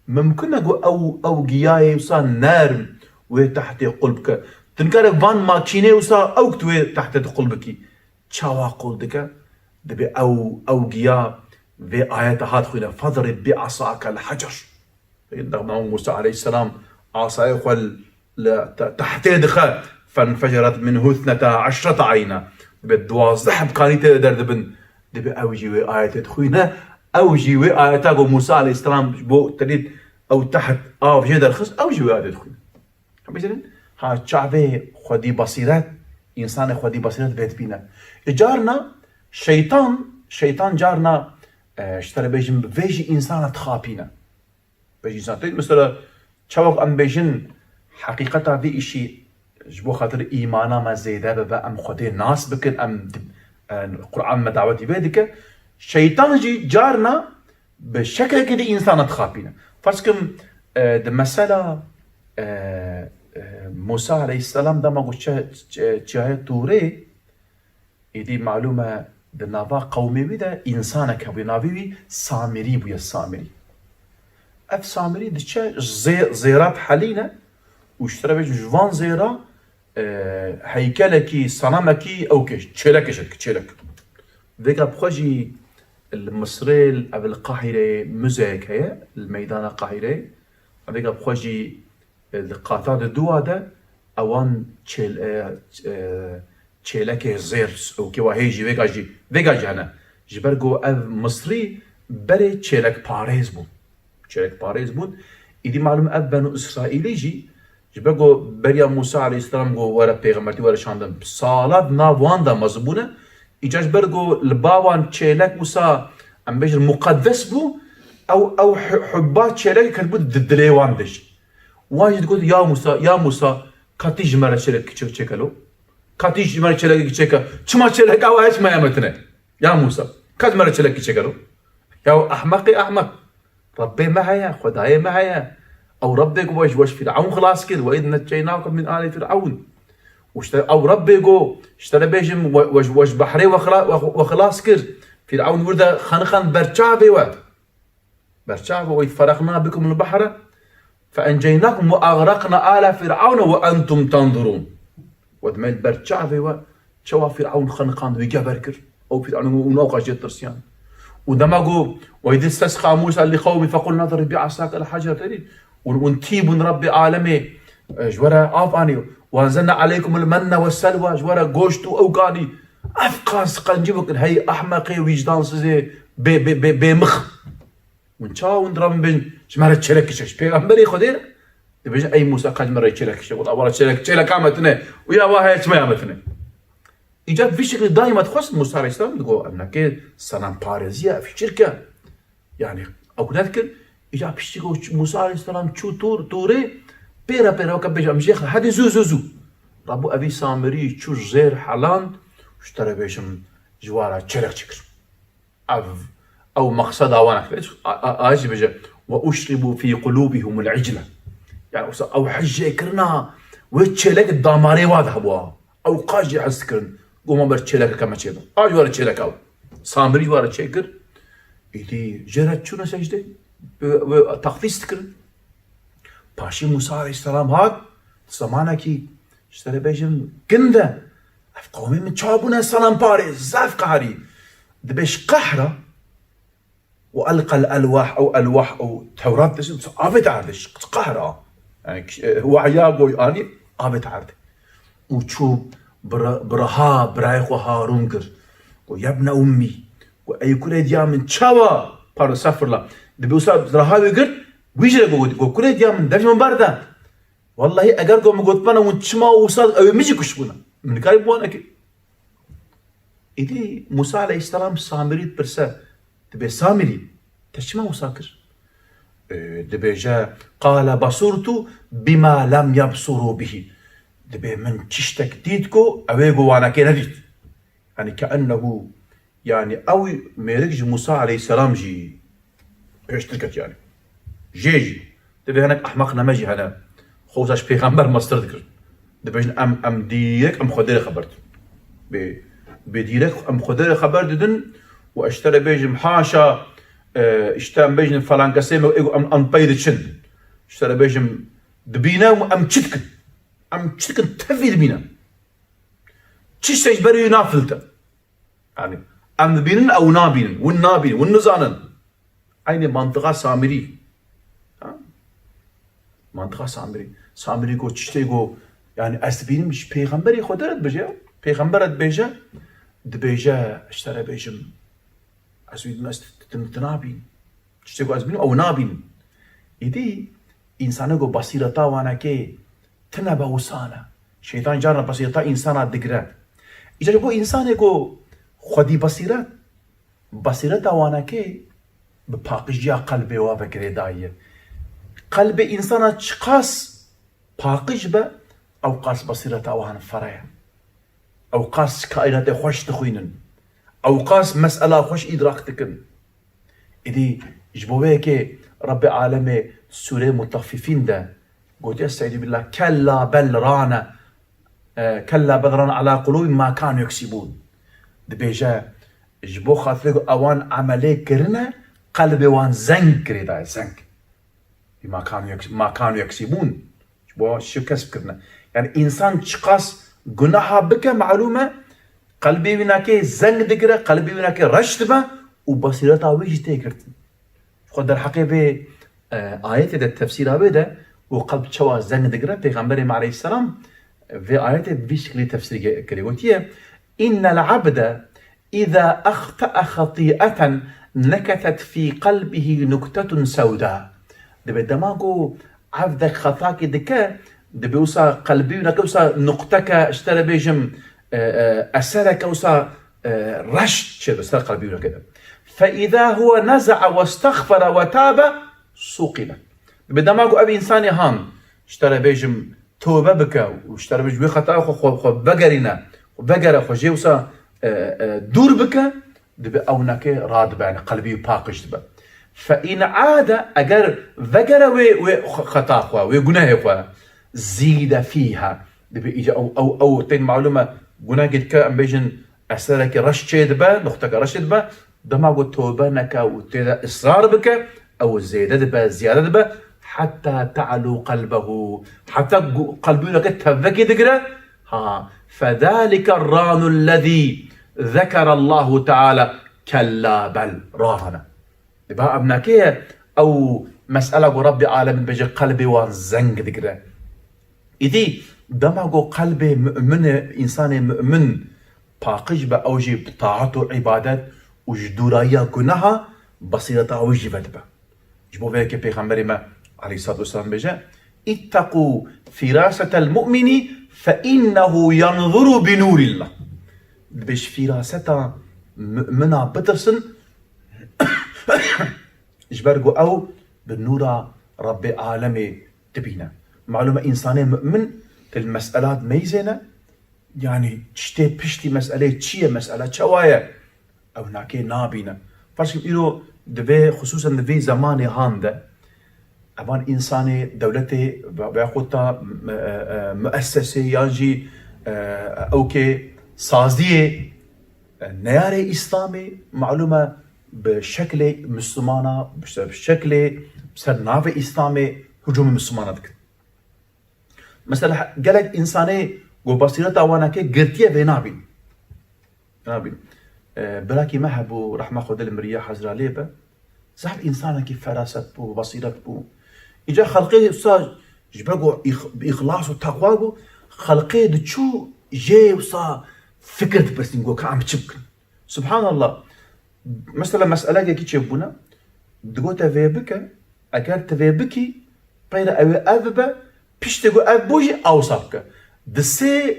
Mimkun e ku ew, ew giyayê wisa nerm wê tehtê qul bike. Tu nikare van makînê wisa ew ku tu wê tehtê de qul bikî. Çawa qul dike? Dibê ew, ew giya vê ayeta hat xwîne, "Fadrib bi asaka l-hacer." Dema Musa aleyhisselam asayê xwe li te-, tehtê dixe, "Fenfecerat minhu ithneta eşrete eyna." Dibê duwazdeh bikanî tê de derdibin. Dibê ew jî wê ayetê dixwîne. Ew jî wê ayeta ku Musa aleyhisselam ji bo tenî ew teht av jê derxist, ew jî wê ayetê dixwîne. Bêjin, ha çavê xwedî basîret, însanê xwedî basîret vê dibîne. E, carna şeytan, şeytan carna, e, ji te re bêjim, vê jî însana dixapîne. Vê jî însan, tê, mesela, çawa em bêjin, heqîqeta vê îşî ji bo xatir îmana me zêde bibe, em Xwedê nas bikin, em di-, e, Qur'an me dawetî vê dike. Şeytan jî carna bi şeklekê dî însana dixapîne. Ferz kim, e, di mesela, e, e, Musa aleyhisselam dema ku çi-, çi-, çiyayê Tûrê, êdî malûm e di nava qewmê wî de însanek hebûye, navê wî Samirî bûye, Samirî. Ev Samirî diçe zê-, zêra dihelîne û ji te re bêjim ji van zêra e, heykelekî, senamekî ew kêş-, çêlekê jê dike, çêlek. Vêga bi xwe jî li Misirê, ev li Qahîreyê muzeyek heye, li meydana Qahîreyê. Vêga bi xwe jî, e, li qata di dûa de ewan çêl-, e, e, çêlekê zêr, ew kê wa hê jî, vêga jî, vêga jî hene. Ji ber ku ev Misirî berê çêlekparêz bû. Çêlekparêz bûn. Îdî malûm ev Benû Îsraîlî jî ji ber ku beriya Mûsa aleyhisselam ku were pêxembertî were şandin, sala di nav wan de mezin bûne. Îca ji ber ku li ba wan çêlek wisa, em bêjin muqeddes bû, ew, ew hu-, hubba çêlekê ketibû di dilê wan de jî. Wan jî digot, "Ya Mûsa, ya Mûsa, ka tî ji me re çêlek çê-, çêkelo? Ka tî ji me re çêlekekî çêke? Çima çêleka we hiç me ye me tine? Ya Mûsa, ka ji me re çêlekî çêkelo?" Ya ehmeqê ehmeq. Rebbê me heye, Xwedayê me heye. Ew Rebbê ku we ji weş Fîrewn xilas kir, "Ve iz necceynâkum min âli Fîrewn." Û işte ew Rebbê got, işte re bêjim, we, we, we ji behrê we xila-, we, we xilas kir. Fîrewn wir de xeniqand ber çavê we. Ber çavê we, "Feraqna bikum l-behre, fe enceynakum ve agraqna ale Fîrewn ve entum tenzurun." We dime ber çavê we, çawa Fîrewn xeniqand wî geber kir. Ew Fîrewn û newqa jê tirsiyan. Û dema got, "Ve iz istesqa Musa li qewmî fequl nadrib bi asake l-hacer." Û, û tî bûn Rebbê alemê, e, ji we re av anî. "Ve enzelna aleykum l-menne ve selwa." Ji we re goşt û ewk anî. Ev qas qencî bikin, hey ehmeqê wîcdansizê bê, bê, bê, bê mix. Hûn çawa hûn direbin bên, ji me re çêlek kişe, ji pêxemberê Xwedê re? Dibêjin, "Ey Musa, qenc me re çêlek kişe." Wela, wela çêlek, çêleka me tune. Û ya wa heye çima ya me tune. Îca vî şeklî daîma dixwest Musa aleyhisselam digo, "Em neke senemparêzî ye, ev şirk e." Yani, ew ku nedikir, îca piştî ku Musa aleyhisselam çû Tur, Turê, pêre pêre weke bêje, "Em jê xe, hadi zû, zû, zû." Rabû evî Samirî çû jêr heland, ji te re bêjim, ji wa re çêlek çêkir. Ev, ew maqseda wan e. A, a, a jî bêje, "Ve uşribû fî qulûbihimul icle." Yani, wisa ew hejê kirina, wê çêlek damarê wa de hebûa. Ew qas jî hez kirin. Goma ber çêlekeke me çêbe. A ji were çêleka ew. Samirî were çêkir. Îdî jê re çûne secdê. Wê, wê takdîs dikirin. Paşê Musa aleyhisselam hat, zemanekî, işte re bêjim, kin de. Ev qewmê min çawa bûne senemparê, zaf qehrî. Dibê ji qehra, "Ve elqel elwah", ew elwah, ew Tewrat dişin, avê te erdê, ji qehra. Yani, ki-, e, wahya goy anî, avê te erdê. Û çû bira-, biraha, birayê xwe Harûn kir. Got, "Yebne ummî." Got, "Ey kurê diya min, çawa?" Pardon, estağfurullah. Dibê wisa biraha wê girt, wî jî re got, got, "Kurê diya min, devê min berde." Wellahî eger ku min gotmana hûn çima wisa ew ê min jî kuştibûna. Min nikarî bi wan nekir. Îdî Musa aleyhisselam Samirî dipirse, dibê, "Samirî, te çima wisa kir?" E, dibêje, "Qale basurtu bima lem yebsuru bihi." Dibê, "Min tiştek dît ku ew ê ku wanekê nedît." Yani keennehu, yani ew mêrik ji Musa aleyhisselam jî pêştir ket yani. Jê jî. Divê hinek ehmeq neme jî hene. Xwe wisa ji pêxember mestir dikirin. Dibêjin em, em dîrek em Xwedê re xeber didin. Bê, bê dîrek em Xwedê re xeber didin û ez ji te re bêjim haşa, e, işte em bêjin falan kesê me ê em, em pey diçin. Ji te re bêjim dibîne û em çi dikin? Em çi dikin? Tevî dibîne. Çi şey ji ber wî nafilite. Yani, em dibînin, ew nabînin, win nabînin, win nizanin. Eynî mantiqa Samirî. Ha? Mantiqa Samirî. Samirî got, tiştê got, yani, ez dibînim ji pêxemberê Xwedê re dibêje, pêxember re dibêje, dibêje, ji te re bêjim, ez wî din ez t-, t-, t-, nabînim. Tiştê ku ez bînim, ew nabînim. Îdî, însanê ku basîreta wanekê tine be wisa ne. Şeytan carna basîreta însana digire. Îcar bo însanê ku xwedî basîret, basîreta wanekê bi paqijiya qelbê wa ve girêdayî ye. Qelbê însana çiqas paqij be, ew qas basîreta wan fere ye. Ew qas kaînatê xweş dixwînin. Ew qas mesela xweş îdrak dikin. Îdî ji bo vê yekê Rebbê Alemê Sûreyê Mutaffifîn de gotiye, Estaizu billah, "Kella bel rane, e, kella bel rane ala qulûbihim ma kanu yeksibûn." Dibêje, ji bo xatirê ku ewan emelê kirine, qelbê wan zeng girêdaye, zeng. Bima kanu yek-, ma kanu yeksibûn. Ji bo şikest kirine. Yani însan çiqas gunaha bike, malûm e, qelbê wî nakê zeng digire, qelbê wî nakê reş dibe û basîreta wî jî tê girtin. Xwe derheqê vê, e, ayetê de, tefsîra wê de, û qelb çawa zeng digire, Pêxemberê me aleyhisselam vê ayetê bi vî şiklî tefsîr ge-, kiriye. Gotiye, "Innel abde îza exte'e xetî'eten neketet fî qelbihî nuktetun sewda." Dibê dema ku evdek xetakê dike, dibê wisa qelbî wî nake wisa nuqteke, ji te re bêjim, e, e, esereke wisa, e, reş çêbe ser qelbî wî nake de. "Fe îza huwe neze'e westexfere we tabe suqile." Dibê dema ku ev însanê han, ji te re bêjim, tobe bike û ji te re bêjim wê xetaya xwe, xwe, xwe vegerîne, xwe vegere, xwe jê wisa, e, e, dûr bike, dibê ew neke radibe, yani qelbî wî paqij dibe. Fe in ade, eger vegere wê, wê xeta xwe, wê gunehê xwe, zîde fîha, Dibê îca ew, ew, ew tên malûm e, gunehekê dike, em bêjin eserekê reş çê dibe, nuqteke reş çê dibe, dema ku tobe neke û tê de israr bike, ew zêde dibe, ziyade dibe, heta te'lu qelbehu, heta gu-, qelbî wî neke tevekê digire, ha, fezalike ranu lezî zekere Allahu Teala, kella bel, rahane. Diba em nake ew mesela ku Rabbê Alemin bêje qelbê wan zeng digire. Îdî dema ku qelbê mu'minê, însanê mu'min paqij be, ew jî bi taat û îbadet û ji dûrayiya guneha, besîreta wî jî vedibe. Ji bo vê yekê Pêxemberê me aleyhissalatu vesselam bêje, "İtteqû firasetel mu'mini fe innehu yanzuru bi nûrillah." Dibê ji firaseta mu'mina bitirsin, ji ber ku ew bi nûra Rabbê Alemê dibîne. Malûm e, însanê mu'min til meselat meyzêne, yanî tiştê piştî meselê çi ye, mesela çawa ye, ew nakê nabîne. Ferz kim îro di vê, xisûsen di vê zemanê han de, evan însanê dewletê ve-, vexweta me-, e, e, muessesê yan jî, e, ewkê saziyê, e, neyarê Îslamê, malûm e, bi şeklê Mislimana, bi şe-, bi şeklê ser navê Îslamê hicûmê Mislimana dikin. Mesela, gelek însanê ku basîreta wan neke girtiye vê nabîn. Nabîn. E, birakî me hebû, rehma Xwedê li miriye, hezra lê be. Zaf însanekî feraset bû, basîret bû. Îca xelqê wisa ji ber ku îx-, bi îxlas û teqwa bû, xelqê diçû jê wisa fikir dipirsîn ku ka em çi bikin. Subhanallah. Mesela meselekekî çêbûne, digote vê bike, eger tu vê bikî, peyre ew ê ev bibe, piştê ku ev bû jî awsa bike. Di sê,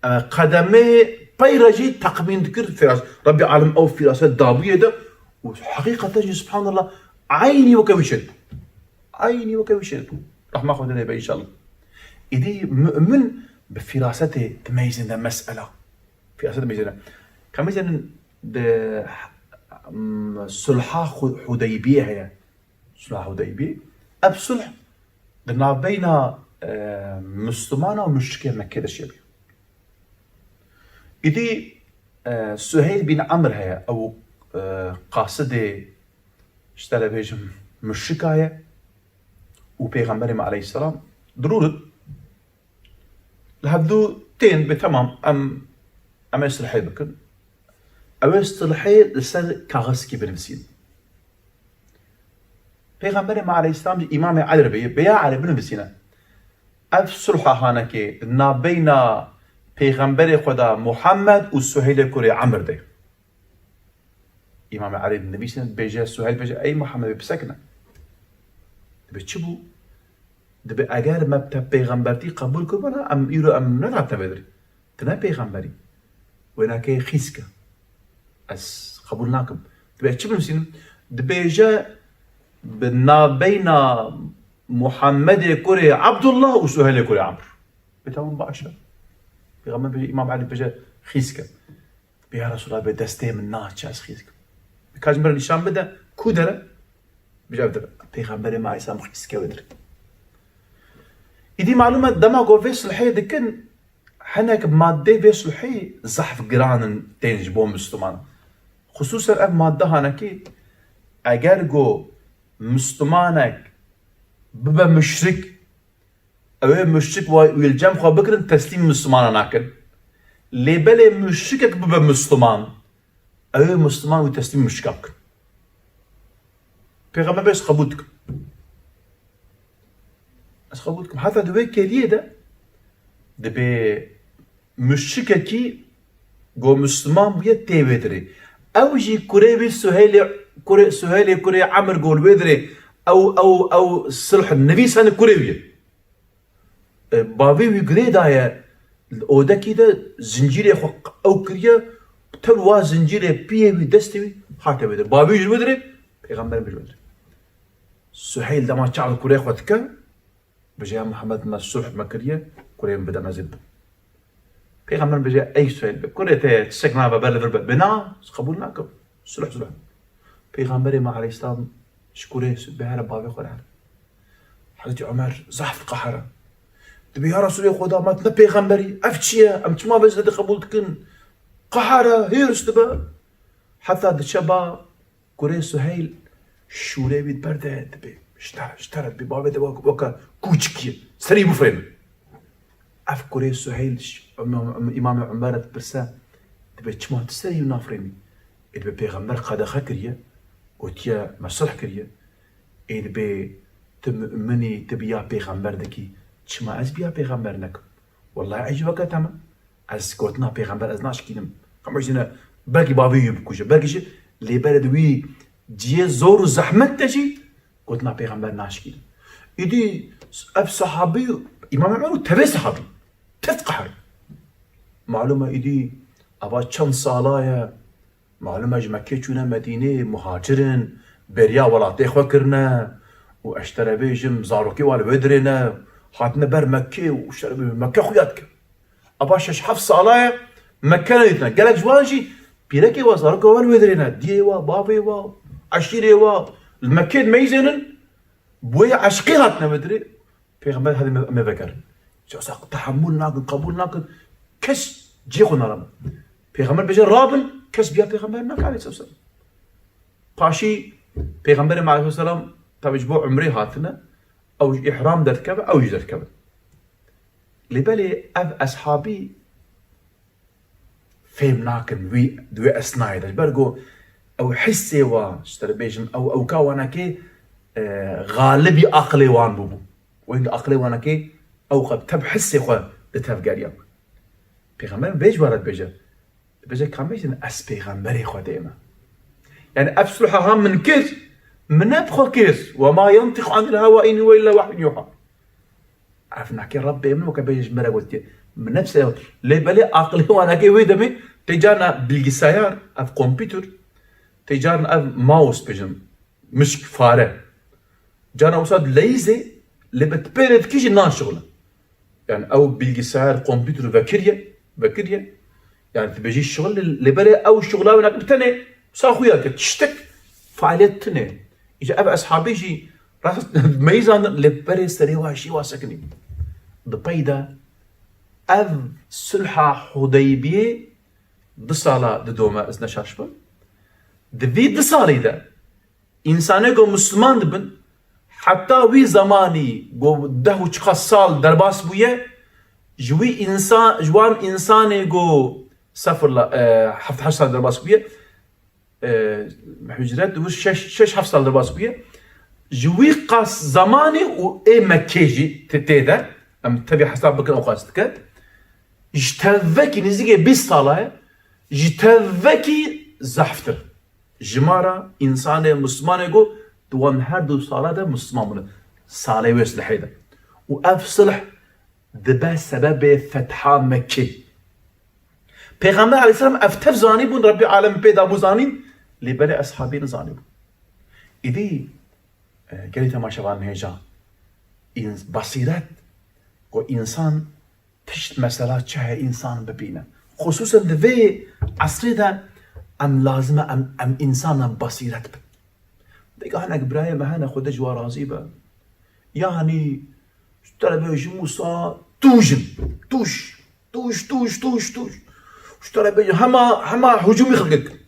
e, qedemê peyre jî texmîn dikir firas-, Rabbî Alem ew firaset dabûyê de û heqîqeten jî subhanallah eynî weke wî çêdibû. Eynî weke wî çêdibû. Rehma Xwedê lê be înşallah. Îdî mu'min bi firasetê dimeyzêne mesela. Firaset dimeyzêne. Ka mêzenin di, m, sulha Hu-, Hudeybiyê heye. Sulha Hudeybiyê. Ev sulh di navbeyna, e, Mislimana û muşrikê Mekkê de çêbû. Îdî, e, Suheyl bin Amr heye. Ew, e, qasidê, ji te re bêjim, muşrika ye. Û Pêxemberê me aleyhisselam dirûn li hevdû tên bê, temam, em, em ê sulhê bikin. Ew ê sulhê li ser kaxizkî binivîsîn. Pêxemberê me aleyhisselam jî Îmamê Elî re bêje, bê ya Elî binivîsîne. Ev sulha hanekê di navbeyna Pêxemberê Xweda Muhammed û Suheylê kurê Emr de. Îmamê Elî dinivîsîne, dibêje, Suheyl bêje, "Ey Muhammed, bisekine." Dibê, "Çi bû?" Dibê, "Eger me te pêxembertî qebûl kiribûna, em îro em nedatine vê dirê. Tu ne pêxemberî. Wênakê xîsk e. Ez qebûl nakim." Dibê, "Çi binivîsînim?" Dibêje, "Bi navbeyna Muhammedê kurê Abdullah û Suheylê kurê Amr." Bê, tamam, baş e. Pêxember bêje, Îmam Elî bêje, "Xîsk e." Bê ya Resulallah, bê destê min naçe ez xîsk. Bê ka ji min re nîşan bide, ku dere? Bêje ev dere. Pêxemberê me aleyhisselam xîske wê dirê. Îdî malûm e, dema ku vê sulhê dikin, hinek maddê vê sulhê zehf giran in tên ji bo Misliman. Xisûsen ev madde hanekî, eger ku Mislimanek bibe muşrik, ew ê muşrik wa wî li cem xwe bikirin, teslîm Mislimana nakin. Lê belê muşrikek bibe Misliman, ew ê Misliman wî teslîm muşrika bikin. Pêxember bê, ez qebûl dikim. Ez qebûl dikim. Heta di wê kêliyê de dibê muşrikekî ku Misliman bûye tê wê dirê. Ew jî kurê wî Suheylê, kurê, Suheylê kurê Emr ku li wê dirê ew, ew, ew sulh nivîs hene kurê wî ye. E, bavê wî girê daye, li odekî de zincîrê xwe q-, ew kiriye, tev wa zincîrê piyê wî, destê wî hate wê dirê. Bavê wî ji wê dirê, pêxember bê ji wê dirê. Suheyl dema çav kurê xwe dike, bêje, "Ya Muhammed, me sulh me kiriye, kurê min bide, me zêde bim." Pêxember bêje, "Ey Suheyl, bi kurê te tiştek nabe, ber li vir be." Bê, "Na, ez qebûl nakim. Sulh, sulh." Pêxemberê me aleyhisselam ji kurê bê here bavê xwe re here. Hezretî Omer zehf diqehire. Dibê, ya Resûlê Xweda, ma tu ne pêxemberî? Ev çi ye? Em çima vê zêde qebûl dikin? Qehar e, hêrs dibe. Heta diçe ba kurê Suheyl, şûrê wî di ber de, dibê, ji te re, ji te re, dibê, bavê de wek-, weke kûçikî ye. Serî bifirêne. Ev kurê Suheyl, ş-, Îmam-, Îmamê Umer re dipirse, dibê, çima tu serî wî nafirênî? Ê, dibê, pêxember qedexe kiriye, gotiye, me sulh kiriye. Ê, dibê, tu mu'min î, tu biya pêxember dikî, çima ez biya pêxember nekim? Wellahî ez jî weke te me. Ez gotina pêxember ez naşkînim. Qemeşîne, belkî bavê wî bikuje, belkî jî lê berê di wî cihê zor û zehmet de jî gotina pêxember naşkînim. Îdî ev sehabî, Îmam Emer û tevê sehabî, tevt qehr. Malûm e îdî eva çend sala ye, malûm e ji Mekkê çûne Medînê, muhacir in, beriya welatê xwe kirine û ez ji te re bêjim, zarokê wan li wê dirê ne, hatine ber Mekkê û ji te re bêjim, Mekke xuya dike. Ava şeş heft sala ye Mekke nedîtine. Gelek ji wan jî pîrekê wa, zarokê wa li wê dirê ne. Diyê wa, bavê wa, eşîrê wa li Mekkê meyzênin. Bi wê eşqê hatine vê dirê. Pêxember hadi me, me vegerin. Ji wisa tehemûl nakin, qebûl nakin. Kes cihê xwe nare. Pêxember bêje rabin, kes biya pêxember nake aleyhisselam. Paşî Pêxemberê me aleyhisselam tabi ji bo umrê hatine. Ew ji îhram derdikeve, ew jî derdikevin. Lê belê ev eshabî fêm nakin wî, di wê esnayê de. Ji ber ku ew hissê wa, ji te re bêjim, ew, ewka wanekê, e, xalibî aqilê wan bûbû. Wê aqilê wanekê ew qe bi tev hissê xwe di tev geriya. Pêxember bê ji we re dibêje. Dibêje, kamê jin ez pêxemberê Xwedê me. Yani ev sulha ha min kir, min ne bi xwe kir. Ve ma yantiqu anil hewa in huve illa wehyun yuha. Ev nake Rabbê min weke bêje ji me re gotiye. Min ne bi se-, lê belê aqilê wanekê wê demê tê carna bilgisayar, ev kompîtur, tê carna ev mouse bêjin, mişk, fare. Carna wisa dileyîzê, lê bi ti pê re dikî jî naşixule. Yani ew bilgisayar, kompîtur vekiriye, vekiriye. Yani tu bêjî şixul, lê berê ew şixula wê nake bi tenê, wisa xuya ke tiştek faaliyet tune. Îca ev eshabê jî rast meyzandin, lê berê serê wa jî wa sekinî. Di pey de ev sulha Hudeybiyê du sala didome, ez ne şaş bim. Di vî du salî de însanê ku Misliman dibin, heta wî zemanî ku deh û çiqas sal derbas bûye, ji wî însan, ji wan însanê ku sefirla, e, heft heşt sal derbas bûye, e, hicret û şeş, şeş heft sal derbas bûye, ji wî qas zemanî û ê Mekkê jî tê, tê de, em tevî hesab bikin ew qas dike, ji tevekî nêzîkê bîst sala ye, ji tevekî zehftir. Jimara însanê Mislimanê ku di wan her du sala de Misliman bûne, salê wê silhê de. Û ev silh dibe sebebê fetha Mekkê. Pêxember aleyhisselam ev tev zanîbûn, Rebbî alem pê dabû zanîn, lê belê eshabî nizanîbûn. Îdî, e, gelî temaşevan hêja, îns-, basîret, ku însan tişt mesela çi heye însan bibîne. Xusûsen di vê esrê de em lazim e em, em însanan basîret bin. Dega hinek birayê me hene, Xwedê ji wan razî be. Yanî, ji te re bêjim wisa tûj in. Tûj. Tûj, tûj, tûj, tûj. Ji te re bêjim hema, hema hicûmî xelkê dikin.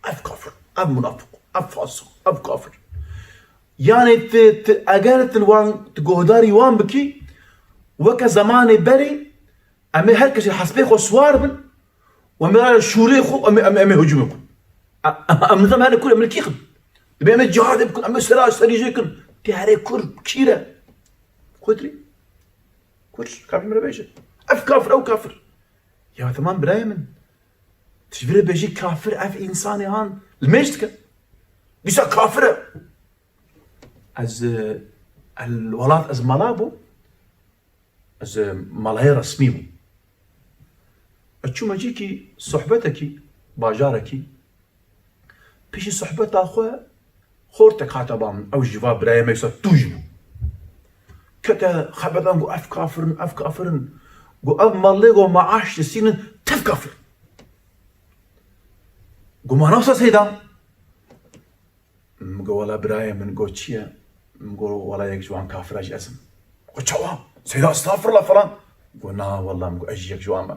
Ev kafir, ev munafiq, ev fasiq, ev kafir. Yanî tu, tu, eger tu li wan, tu guhdarî wan bikî, weke zemanê berê, em ê her kesê hespê xwe siwar bin, û em ê şûrê xwe, em ê, em ê, em ê hicûmê xwe. E, em nizam hene kur, em ê li kî xin? Dibê em ê cihadê bikin, em ê sera serî jê kin. Tê herê kur, kî re? Kudrî? Kur, kafir min re bêje. Ev kafir, ew kafir. Ya temam birayê min. Tu ji vir bêjî kafir, ev însanê han li mêj dike. Dîsa kafir e. Ez, e, el welat ez mala bû. Ez, e, malayê resmî bûm. Ez çûme cîkî sohbetekî, bajarekî. Piştî sohbeta xwe xortek hate ba min. Ew jî va birayê me wisa tûj bû. Kete xebedan, got, ev kafir in, ev kafir in. Got, ev malê, got, maaş disînin, tev kafir. Got, ma nasıl seyda? Min got, wela birayê min, got, çi ye? Min got, wela yek ji wan kafira jî ez im. Go çawa? Seyda estağfurullah falan. Go na wallah, min go ez jî yek ji wan me.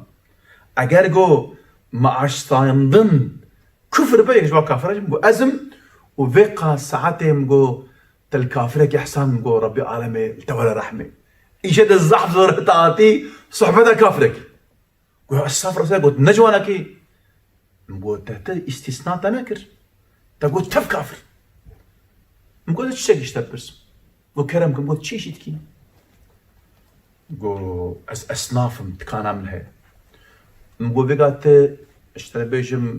Eger go me aştandin kufir be, yek ji wan kafir e, min go ez im û vê qas saetê min go te li kafirekî ihsan, min go Rebbî alemê li te were rehmê. Îşe de zehf zor hatî sohbeta kafirekî. Go estağfurullah, got ne ciwanekî. Min got te, te îstîsna te nekir. Te got tev kafir. Min got çi çek ji te bipirsim. Go kerem kim, got çi îşî dikî? Go ez esnaf im, dikana min heye. Min got vêga te, ji te re bêjim,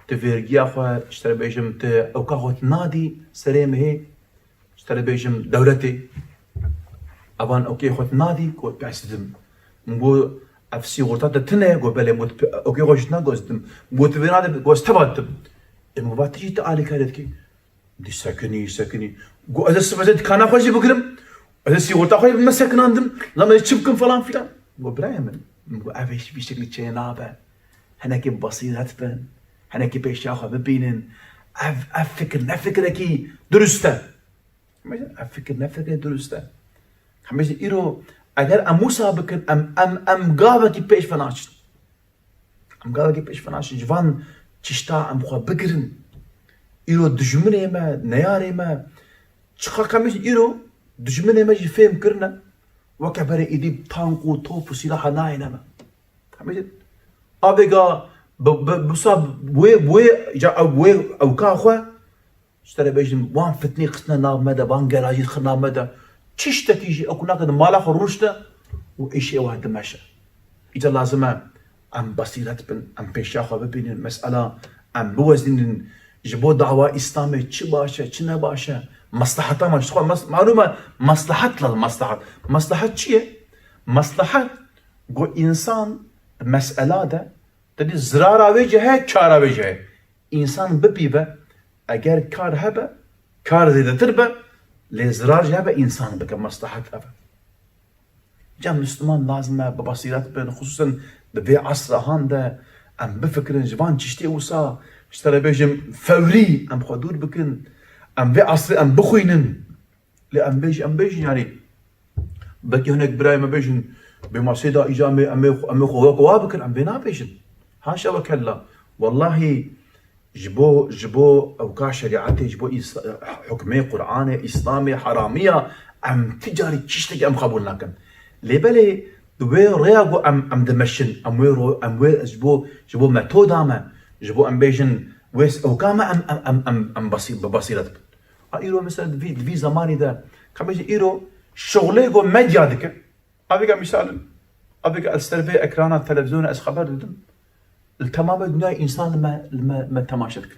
tu vergiya xwe, ji te re bêjim tu ewka xwe tu nadî serê mihê, ji te re bêjim dewletê. Evan ewkê xwe tu nadî, go ez didim. Min go ev sîgorta te tune? Go belê. Min go ewkê xwe jî tune? Go ez didim. Min go tu vê nadî? Go ez teva didim. Ê min go va tu jî tu alîkarê dikî. Dî sekinî, sekinî. Go ez ê sibe ez ê dikana xwe jî bigirim. Ez ê sîgorta xwe jî bime sekinandin. Lan ez çi bikim falan filan. Go birayê min. Min go ev vî şeklî çênabe. Hinekî bi basîret bin. Hinekî pêşiya xwe bibînin. Ev, ev fikir ne fikirekî durust e. Ev fikir ne fikirê durust e. Hemî îro eger em wisa bikin, em, em, em gavekî pêş ve naçin. Em gavekî pêş ve naçin. Ji van çişta em xwe bigirin. Îro dijminê me, neyarê me, çiqa ka me jî îro dijminê me jî fêm kirine, weke berê êdî tank û top û sîlaha nayêne me. Hemî jî avêga bi, bi, bi wisa wê, wê, ca ew, wê ewka xwe Ji te re bêjim, wan fitnê xistine nav me de, wan gelajî xir nav me de. Çiştekî jî ew ku nake di mala xwe rûnişte û êşê wa dimeşe. Îca lazim e em basîret bin, em pêşiya xwe bibînin, mesela em biwezînin, ji bo dawa Îslamê çi baş e, çi ne baş e, mesleheta me, ji xwe mes-, malûm e, meslehet lazim, meslehet. Meslehet çi ye? Meslehet, ku însan mesela de, te dî zirara wê jî heye, kara wê jî heye. Însan bipîve, eger kar hebe, kar zêdetir be, lê zirar jî hebe, însan bike, meslehet hebe. Ca Misliman lazim e bi basîret bin, xisûsen di vê esra han de em bifikirin, ji van çiştê wisa, ji te re bêjim, fewrî em xwe dûr bikin, em vê esrê em bixwînin. Lê em bêjin, em bêjin, yanî, belkî hinek birayê me bêjin, bê masê da îca em ê, em ê, em ê xwe wek wa bikin, em vê nabêjin. Haşa ve kella. Wellahî, ji bo, ji bo ewka şerîetê, ji bo îs-, hukmê Qur'anê, Îslamê, heramiya, em ti carî tiştekî em qebûl nakin. Lê belê, di wê rêya ku em, em dimeşin, em wê ro-, em wê, ji bo, ji bo metoda me, ji bo em bêjin, wê s-, ewka me em, em, em, em, em basî-, bi basîret bin. A îro mesela di vî, di vî zemanî de, ka bêjin îro şixulê ku medya dike. A vêga mîsal, a vêga ez ser vê ekrana televizyonê ez xeber didim. Li temamê dinyayê însan li me, li me, me temaşe dikin.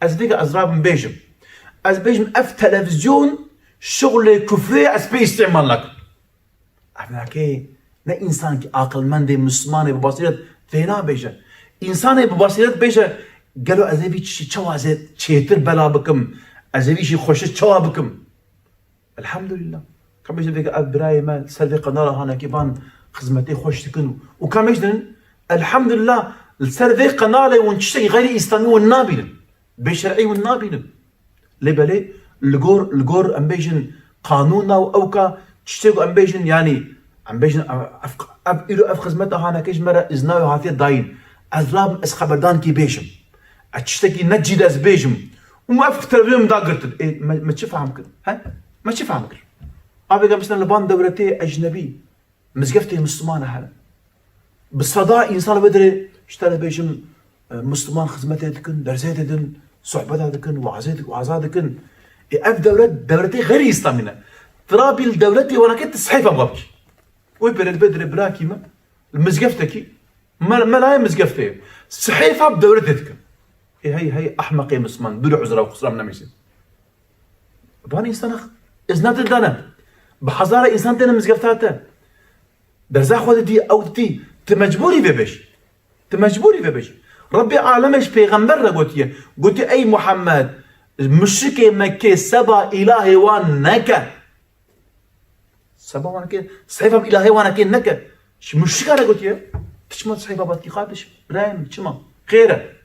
Ez vêga ez rabim bêjim. Ez bêjim ev televizyon şixulê kufrê ye, ez pê îstîmal nakim. Ev nake ne însankî aqilmendê Mislimanê bi basîret vê nabêje. Însanê bi basîret bêje, gelo ez ê vî çi-, çawa ez ê çêtir bela bikim, ez ê vî jî xweştir çawa bikim? Elhamdulillah. Ka bêjin vêga ev birayê me ser vê qenala hanekî van xizmetê xweş dikin û ka bêjin elhamdulillah li ser vê qenalê hûn tiştekî xeyrî îslamî hûn nabînin. Bêşerî hûn nabînin. Lê belê li gor, li gor em bêjin qanûna û ewka tiştê ku em bêjin, yanî em bêjin ev, ev, ev îro ev xizmeta hanekê ji me re îzna wê hatiye dayîn. Ez rabim ez xeberdankî bêjim. Ez tiştekî ne cî de ez bêjim. Û me ev televîzyon min da girtin. Ê, me, me çi fehm kir? He? Me çi fehm kir? A vêga mesela li van dewletê ecnebî, mizgeftê Misliman e hene. Bi seda însan li vê derê, ji te re bêjim, e, Misliman xizmetê dikin, dersê didin, sohbeta dikin, waazê dik-, waaza dikin. Ê, ev dewlet, dewletê xeyrî îslamî ne. Tirabî li dewletê wanakê tu sihêfa xwe bikî. Wê pêre di vê derê birakî me, li mizgeftekî, me-, melayê mizgeftê ye. Sihêfa bi dewletê dikin. Ê hey, hey, ehmeqê Misliman, dûr uzra û xusra min nemîsî. Van însana îzna te dane. Bi hezara însan têne mizgefta te. Derza xwe didî, ew didî. Tu mecbûrî vê bêjî. Tu mecbûrî vê bêjî. Rebbê alemê ji pêxember re gotiye. Gotiye, ey Muhammed, muşrikê Mekkê seba îlahê wan neke. Seba wan neke, seba îlahê wan neke, neke. Ji muşrika re gotiye. Tu çima seba batkî kardeş? Birayê min, çima? Xêr e.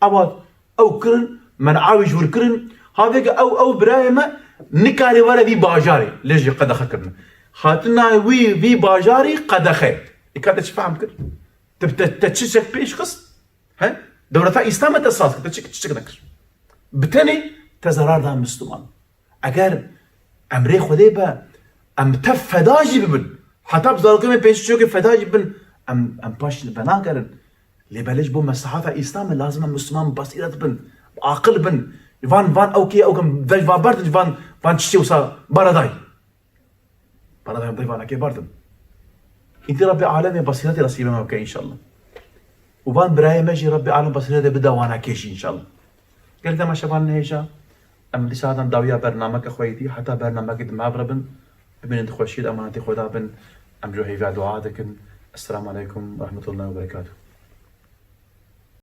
Ewa ew kirin, men'a wî ji wir kirin. Ha vêga ew, ew birayê me nikarê were vî bajarê. Lê jî qedexe kirine. Hatina wî vî bajarî qedexe. Îka te çi fehm kir? Te, te, te çi çek pêş xist? He? Dewleta Îslamê te saz kir, te çi, çi çek nekir? Bi tenê te zerar da Müslüman. Eger emrê Xwedê be, em bi te feda jî bibin. Heta bi zarokê me pêşî çiyokê feda jî bibin. Em, em paş venagerin. Lê belê ji bo meslahata Îslamê lazim e Müslüman bi basîret bin, bi aqil bin. Van, van ew kê ew kim vej van berdin, van, van çiştê wisa baradayî. Baradayî em dayî vanekê berdin. Îdî Rabbê Alemê basîretê resîbe me bike înşallah. Û van birayê me jî Rabbê Alem basîretê bide wanekê jî înşallah. Gelek temaşevan nehêja. Em dîsa hadan dawiya bernameke xwe yî dî, heta bernamekê di me ve re bin. Bimînin di xweşiyê de emanetê Xweda bin. Em ji hêviya dua dikin. Esselamu aleykum ve rahmetullahi ve berekatuhu.